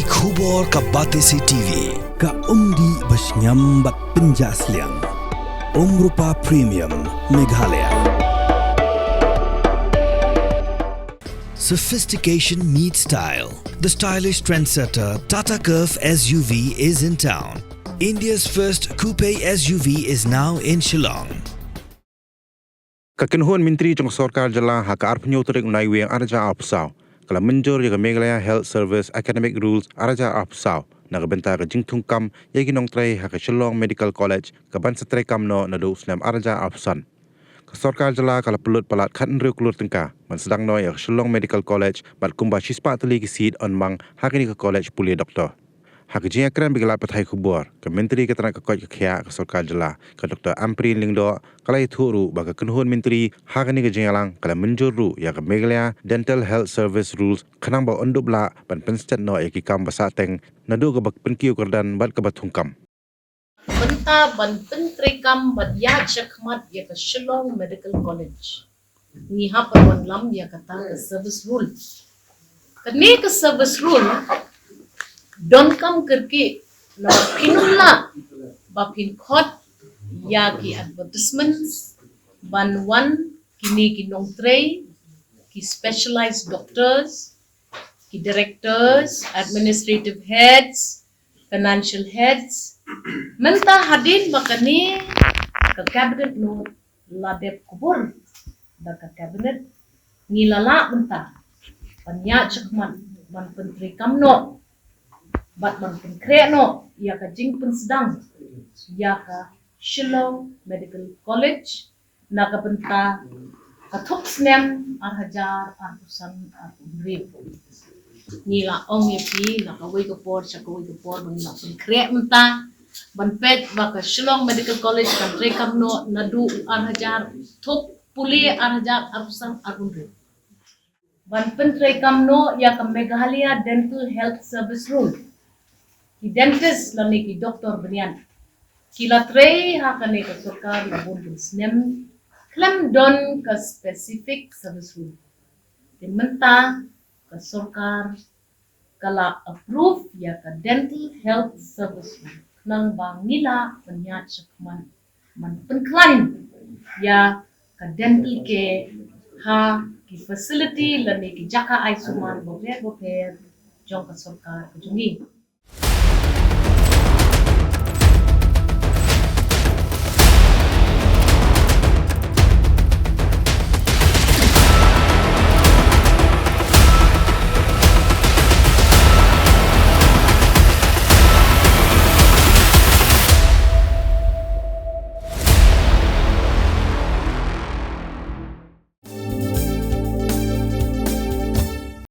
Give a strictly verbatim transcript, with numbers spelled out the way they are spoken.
Khubor ka Batesi T V, ka umdih ba shngiam bad pynjah sliang. Umrupa Premium, Meghalaya. Sophistication meets style. The stylish trendsetter Tata Curvv S U V is in town. India's first coupe S U V is now in Shillong. Ka kynhun myntri jong ka sorkar jylla ha ka arphew tarik u Naiwieng arhajar arphew saw ka la mynjur ïa ka Meghalaya Health Service Academic Rules arhajar arphew saw na ka bynta ka jingthungkam ïa ki nongtrei ha ka Shillong Medical College ka ban sa treikam noh naduh u snem arhajar arphew san. Ka sorkar jylla ka la pynlut palat khathynriew klur tyngka ban sdang noh ïa ka Shillong Medical College bad kumba shispah tylli ki seat yn mang ha kane ka college pule doktor. Ha ka jingïakren bad ki lad pathai khubor, ka myntri ka tnat ka koit ka khiah ka sorkar jylla, ka Doktor Ampareen Lyngdoh, ka la ïathuh ruh ba ka kynhun myntri ha kane ka jingïalang ka la mynjur ruh ïa ka Meghalaya Dental Health Service Rules khnang ba yn dup lah ban pynstet noh ïa ki kam ba sahteng naduh kaba pynkiew kyrdan bad kaba thungkam. Bynta ban pyntreikam bad ïaid shakhmat ïa ka Shillong Medical College, ngi hap ban wanlam ïa kata ka service rule. Kane ka service rule donkam kyrkieh na ba phin ym lah ba phin khot ïa ki advertisements ban wan kine ki nongtrei, ki specialized doctors, ki directors, administrative heads, financial heads. Mynta hadien ba kane ka cabinet note la dep kubur da ka cabinet, ngi la lah mynta ban ïaid shakhmat ban pyntreikam noh bad ban pynkhreh noh ïa ka jingpynsdang ïa ka Shillong Medical College na ka bynta ka thup snem arhajar arphew san arphew hynriew. Ngi la ong ïa phi na kawei ka por sha kawei ka por ba ngi la pynkhreh mynta ban peit ba ka Shillong Medical College kan treikam noh naduh u arhajar, thup pule arhajar arphew san arphew hynriew. Ban pyntreikam noh ïa ka Meghalaya Dental Health Service Rule, ki dentist lane ki doktor bniat ki la trei ha kane ka sorkar la bun bun snem khlem don ka specific service rule. Te mynta ka sorkar ka la approve ïa ka Dental Health Service Rule khnang ba ngi lah ban ïaid shakhmat ban pynkhlaiñ ïa ka dental care ha ki facility lane ki jaka ai sumar bapher bapher jong ka sorkar ka jong ngi.